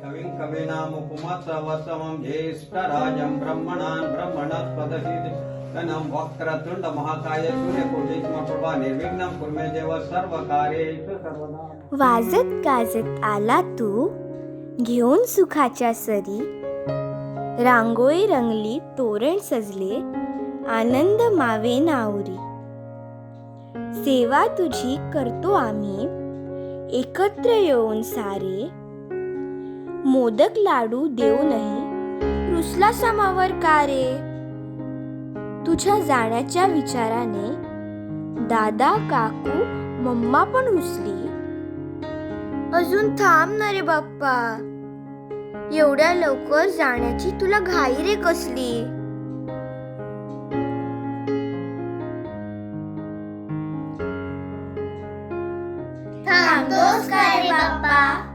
कविं कवीनामुपमस्रवसमं ज्येष्ठराजं ब्रह्मणान् ब्रह्मणस्पदशीतनं वक्रतुण्ड महाकाय सूर्यकोटि समप्रभा निर्विघ्नं कुरु मे देव सर्वकार्येषु सर्वदा. वाजत गाजत आला तू घेऊन सुखाच्या सरी, रांगोळी रंगली, तोरण सजले, आनंद मावे नावरी. सेवा तुझी करतो आम्ही एकत्र येऊन सारे, मोदक लाडू देऊनही रुसला समावर का रे? तुझ्या जाण्याच्या विचाराने दादा, काकू, मम्मा पण रुसली. अजून थांब ना रे बाप्पा, एवढ्या लवकर जाण्याची तुला घाई रे कसली? थांबतोस का रे बाप्पा?